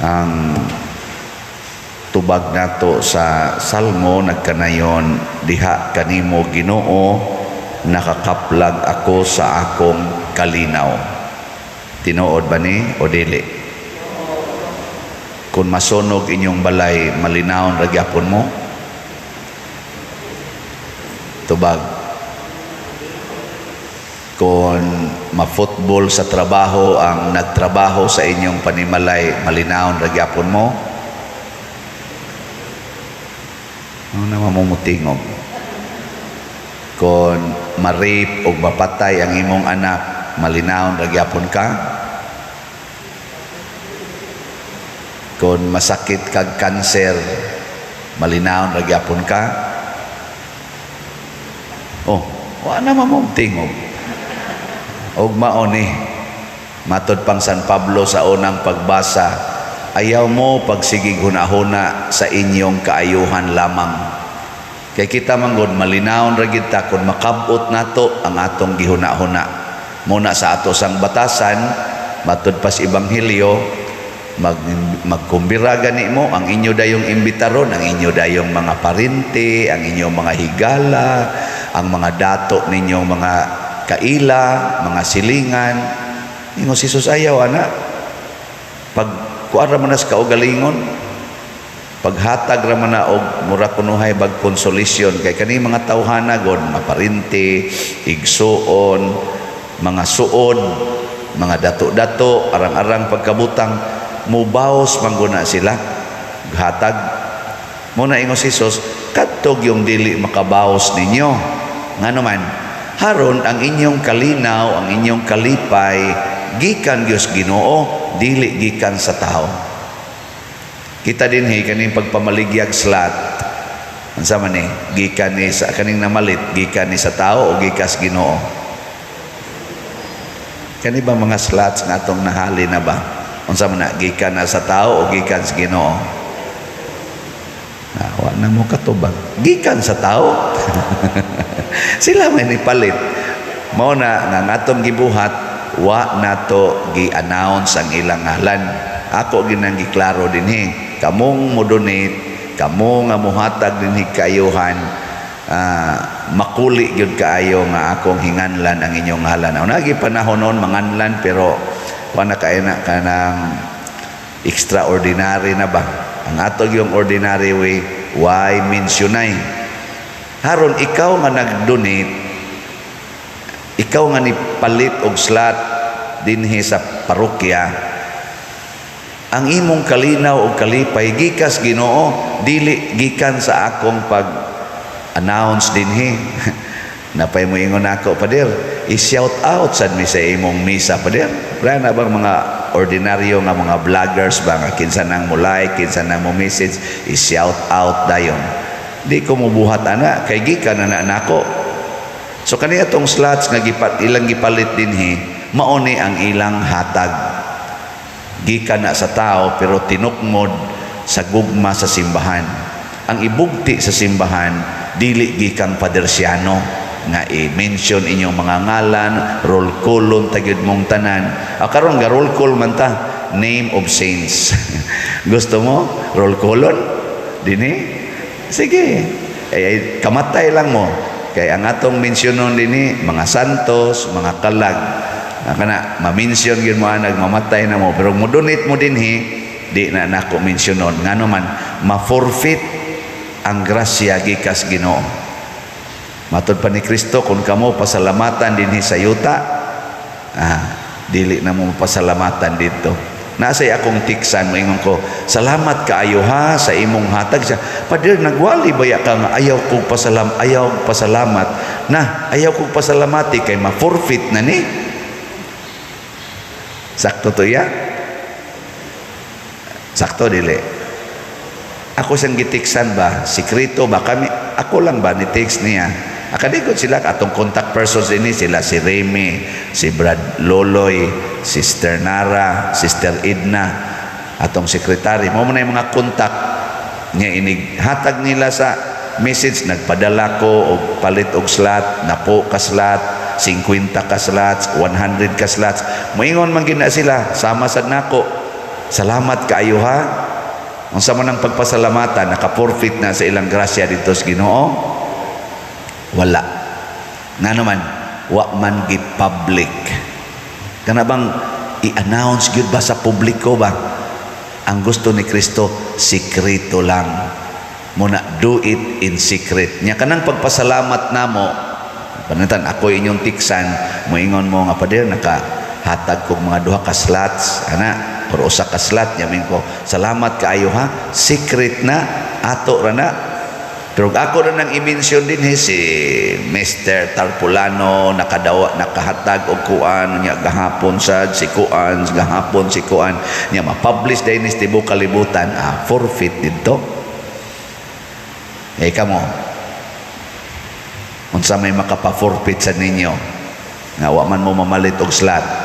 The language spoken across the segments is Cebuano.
Ang tubag nato sa Salmo nagkanayon, "Diha kanimo, Ginoo, nakakaplag ako sa akong kalinaw." Tinuod ba ni o dili? Kung masunog inyong balay, malinawon ra gyapon mo? Tubag. Kung ma-football sa trabaho ang nagtrabaho sa inyong panimalay, malinawon ra gyapon mo? Ano na mamumutingog? Kung ma-rape o mapatay ang imong anak, malinawon ra gyapon ka? Kung masakit kag kanser, malinawon ra gyapon ka? Oh, wa na mamumutingog. Og mao ni matod pang San Pablo sa unang pagbasa, ayaw mo pagsigig hunahuna sa inyong kaayuhan lamang. Kay kita manggod malinawon ra gid ta kung makabot nato ang atong gihuna-huna. Muna sa ato sang batasan, matud pas ebanghelyo, magkumbira gani mo ang inyo dayong imbitaron, ang inyo dayong mga parente, ang inyong mga higala, ang mga dato ninyong mga kaila, mga silingan. Ingon si Jesus, ayaw ana. Pag kuan ra man nas kaugalingon, paghatag ra man na og mura kunuhay bag consolation kay kani mga tawhana god, maparente, igsuon, mga suod, mga dato-dato, arang-arang pagkabutang, mubaos mangguna sila hatag mo na. Ingon si Jesus, kadtog yung dili makabaos ninyo. Ngano man? Haron ang inyong kalinaw, ang inyong kalipay gikan Dios Ginoo, dili gikan sa tao. Kita dinhi, kaning pagpamaligyag slot, unsa man ni? Gikan ni sa kaning namalit, gikan ni sa tao o gikas Ginoo? Kani ba mga slots nga atong nahali na ba? Unsa man na, gikan na sa tao o gikan sa Ginoo? Na, wa na mo katubag. Gikan sa tao. Sila may nipalit. Mao na nga ang atong gibuhat, wa nato gi-announce ang ilang ngalan. Ako ginang giklaro dinhi. Kamong mo donate, kamo nga muhatag dinhi kaayuhan, makuli gyud kaayo nga akong hinganlan ang inyong ngalan. Ang nagi panahon noon manganlan, pero wa na kay na kanang extraordinary na ba? Ang ato yung ordinary way, why mentionay? Haron ikaw nga nag-donate, ikaw nga nipalit og slot dinhi sa parokya, ang imong kalinaw og kalipay gikas Ginoo, dili gikan sa akong pag announce dinhi. Napay mo ingon ako, "Pader, i-shout out sad mi sa imong misa, pader." Wala na bang mga ordinaryo nga mga vloggers ba nga kinsa nang mo like, kinsa nang mo message, i-shout out dayon? Di ko mubuhat ana kay gikan na nako. So kani atong slots nga gipat ilang gipalit dinhi, mao ni ang ilang hatag. Gikan na sa tao pero tinukmod sa gugma sa simbahan. Ang ibugti sa simbahan dili gikan padersyano nga i-mention inyong mga ngalan, roll callon tagyod mong tanan. Ah, karon ga roll call man ta, name of saints. Gusto mo roll callon dinhi? Sige. Ay, kamatay lang mo. Kay ang atong mensyonon dinhi mga santos, mga kalag. Ah, kana ma-mention gyud mo anag mamatay na mo, pero mo donate mo dinhi, di na nako mensyonon. Ngano man, ma-forfeit ang grasya gikas Ginoo. Matod pa ni Kristo, kung kamo pasalamatan dinhi sa yuta, dili na mo pasalamatan dito. Nasay akong tiksan, moingon ko, "Salamat kaayo ha sa imong hatag." Siya, "Pader, nagwali baya ka nga ayaw pasalamat." Na, ayaw kong pasalamati kay ma-forfeit na ni. Sakto to ya? Sakto dili? Ako siyang gitiksan ba? Sikreto ba? Kami, ako lang ba ni text niya? Akadikot sila atong contact persons ini sila, si Remy, si Brad Loloy, Sister Nara, Sister Edna, atong sekretary. Mao man na yung mga contact nga inig hatag nila sa message, nagpadala ko og palit og slot, napo ka slot, 50 ka slots, 100 ka slots. Moingon man gina sila, sama sad nako. Salamat kaayo ha. Unsa man ang pagpasalamatan, naka-forfeit na sa ilang grasya dito sa Ginoo? Wala. Nga naman, wa man gi-public. Kana bang i-announce gyud ba sa publiko ba? Ang gusto ni Kristo, sikreto lang. Muna, do it in secret. Nya kanang pagpasalamat namo, pananglitan ako inyong tiksan, moingon mo nga, "Pader, nakahatag kog mga duha ka slots," ana, or usa ka slot nya ko, "Salamat kaayo ha." Secret na, ato ra na. Pero ako na nang i-mention din si Mr. Tarpulano, nakadawa, nakahatag og kuan nya gahapon sad si kuan, gahapon si kuan nya, ma-publish din ni tibuok kalibutan, ah, forfeit didto. Eh kamo, unsa may makapa-forfeit sa ninyo nga wa man mo mamalit og slot?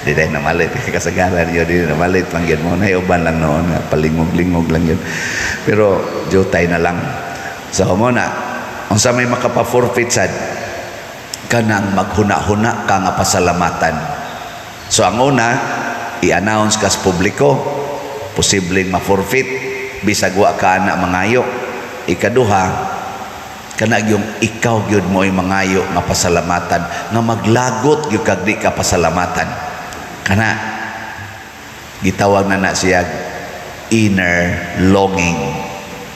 Di dahil namalit kasagaran yun, di namalit lang yun mo na uban lang noon nga palingog-lingog lang yun, pero jutay na lang. So mo na, unsa may makapa-forfeit sad? Kanang maghuna-huna ka nga pasalamatan. So ang una, i-announce kas publiko, posibleng ma-forfeit bisag wa ka na mangayo. Ikaduha, kana yung ikaw gyud mo ay mangayo nga pasalamatan, nga maglagot gyud kag di ka pasalamatan. Kana gitawag na na siya inner longing,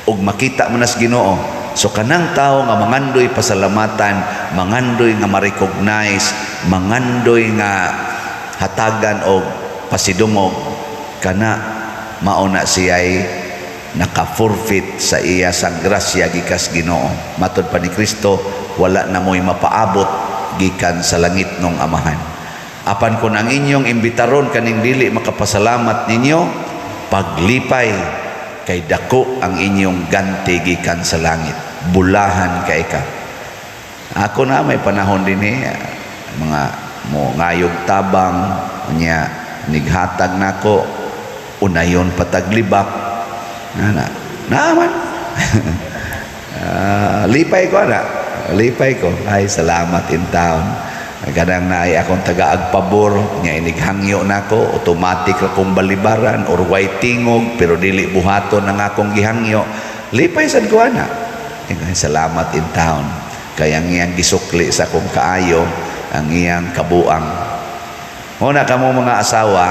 ug makita mo na sa Ginoo. So kanang tao nga mangandoy pasalamatan, mangandoy nga ma-recognize, mangandoy nga hatagan og pasidungog, kana mao na siya'y naka-forfeit sa iya sang grasya gikas Ginoo. Matod pa ni Kristo, wala na mo'y mapaabot gikan sa langit nung Amahan. Apan kung ang inyong imbitaron kaning dili makapasalamat ninyo, paglipay kay dako ang inyong ganti gikan sa langit. Bulahan kay ka. Ako na may panahon din eh, mga mo ngayog tabang nya, nighatag nako, unayon pataglibak na naaman. Ah, lipay ko ana, lipay ko, "Ay, salamat in town." Kanang naay akong taga-agpabor nya, inighangyo nako, automatic ra kong balibaran or way tingog, pero dili buhaton ang akong gihangyo. Lipay sad ko ana. "Salamat in town," kay ang iyang gisukli sa akong kaayo ang iyang kabuang. Muna kamo mga asawa,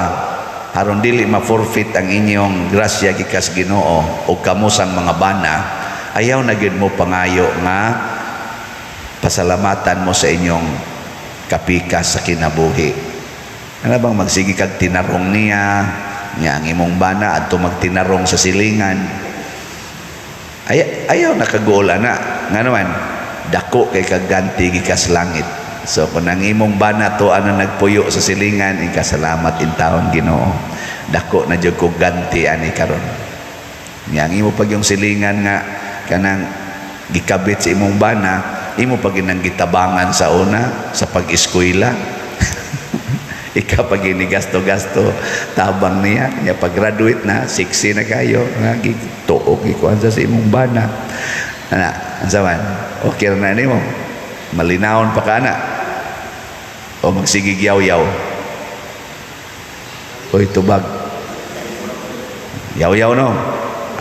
aron dili ma-forfeit ang inyong grasya gikas Ginoo o kamo sang mga bana, ayaw na gyud mo pangayo nga pasalamatan mo sa inyong kapikas sa kinabuhi. Ano bang magsige kag tinarong niya, niya ang imong bana adto magtinarong sa silingan. Ay, ayaw nakagool ana. Nga naman, dako kay kaganti gikas langit. So kung ang imong bana to ana nagpuyo sa silingan, ika "Salamat in taon, Ginoo. Dako na jud ko ganti ani karon." Nya ang imo pag yung silingan nga kanang gikabit sa imong bana, imo pag ginang gitabangan sa una sa pag-eskwela. Ikaw pag gasto-gasto tabang niya, nya pag graduate na, sexy na kayo, nga gituok gikuan sa imong bana. Ana, unsa man? Okay na nimo. Malinawon pa ka na. O magsigig yaw-yaw. Oy, tubag. Yaw-yaw no.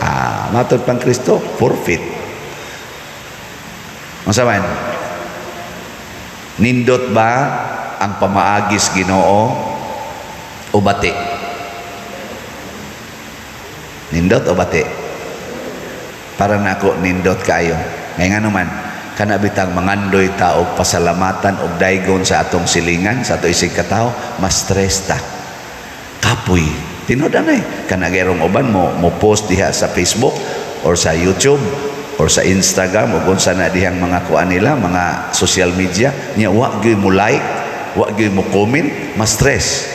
Ah, matod pang Kristo, forfeit. Unsa man? Nindot ba ang pamaagis Ginoo o bati? Nindot o bati? Para nako, nindot kayo. Ngayon nga naman, kana bitang mangandoy ta og pasalamatan og daygon sa atong silingan, sa ato isig katawo, mas stress ta. Kapoy. Tinuod na eh. Kana gayrong uban mo, mo post diha sa Facebook or sa YouTube or sa Instagram o kung saan na dihang mga kuan nila, mga social media, niya wa gyud mo like, wa gyud mo comment, mas stress.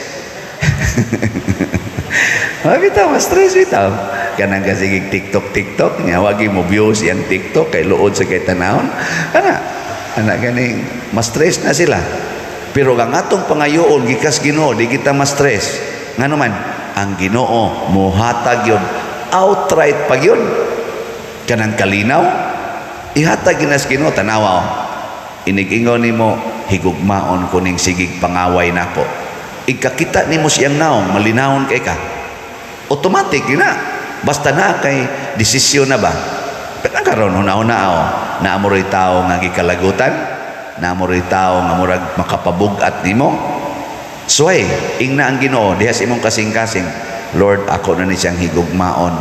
Ah, bitaw, mas stress bitaw. Kanang kasigig TikTok TikTok, niya wa gyud mo views yang TikTok kay luod sa kay tanawon. Ana, ana ganing mas stress na sila. Pero ang atong pangayoon gikas Ginoo, di kita mas stress. Ngano man, ang Ginoo mohatag yun outright pag yun kanang kalinaw ihatag ginas Ginoo. Tanawa oh. Inig-ingon nimo, "Higugmaon ko ning sigig pangaway nako," Igkakita nimo siyang naong, malinawon kay ka. Automatic yun na. Basta na kay desisyon na ba. Pero ang karon una-una oh, naamuroy tao nga gikalagutan, naamuroy tao nga murag makapabug-at nimo. Suway, ingna ang Ginoo diha sa imong kasing-kasing. Lord, ako na ni siyang higugmaon.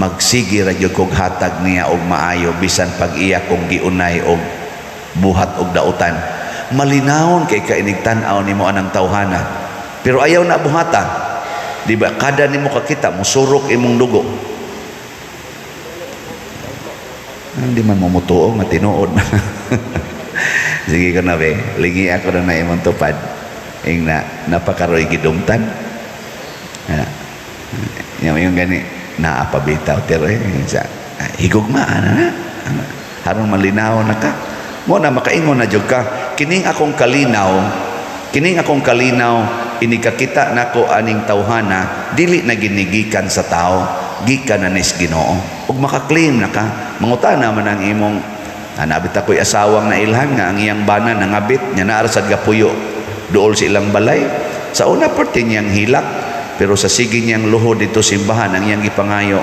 Magsige ra gyud kog hatag niya og maayo bisan pag iya kong giunay og buhat og dautan. Malinawon kay ka inig tan-aw nimo anang tawhana. Pero ayaw na buhata. Di ba? Kada nimo kakita, musurok imong dugo. Hindi man mo mutuo nga tinuod. Sige ko na be, lingi ako na na imong tupad. Ing na napakaroy gidumtan. Ha. Yung gani naa pa bitaw pero eh, sa higugma ana na. Haron malinaw na ka. Mo na makaingon na jud ka. Kining akong kalinaw inikakita nako aning tawhana dili na ginigikan sa tao, gikan na nis Ginoo. Ug makaklaim na ka, mangutana man ang imong nabit ako'y asawang nailhan nga ang iyang bana nangabit nya naa ra sad gapuyo duol sa ilang balay. Sa una parte niyang hilak, pero sa sige niyang luhod dito simbahan, ang iyang gipangayo,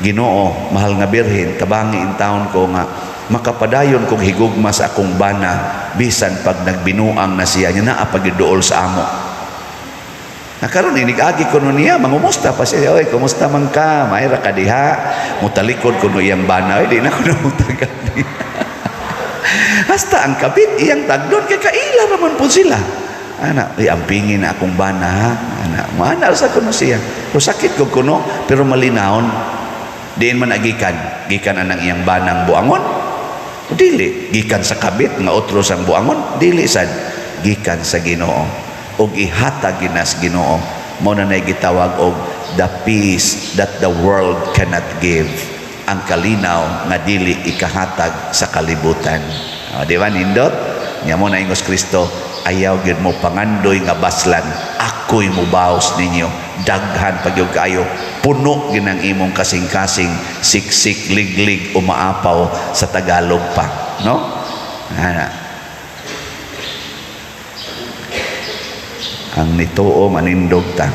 "Ginoo, mahal nga Birhen, tabangi in taon ko nga makapadayon kog higugma sa akong bana bisan pag nagbinuang na siya nya naa pagiduol sa amo." Nakaroon, inig-agi ko niya, mangumusta pa siya. "Oy, kumusta man ka? Mayra ka diha?" Mutalikod ko no iyang bana. "Oy, di na ko namutagan niya." Hasta ang kabit, iyang tagdon, kay kaila raman po sila. Ana, ay, ampingin na akong bana, ha? Ana, maana sa kuno siya. Pero sakit ko kuno, pero malinawon. Diin man agikan, gikan anang iyang banang buangon. Dili, gikan sa kabit nga otro sang buangon, dili sad, gikan sa Ginoo. Og ihatag ginas Ginoo. Mo na nay gitawag og the peace that the world cannot give. Ang kalinaw nga dili ikahatag sa kalibutan. O, di ba nindot? Nya mo na ingos Kristo, ayaw gyud mo pangandoy nga baslan, ako'y mubaos ninyo. Daghan pag gyud kaayo, puno gyud ang imong kasing-kasing, siksik, liglig, umaapaw sa Tagalog pa, no? Ana. Ang nituo manindog ta.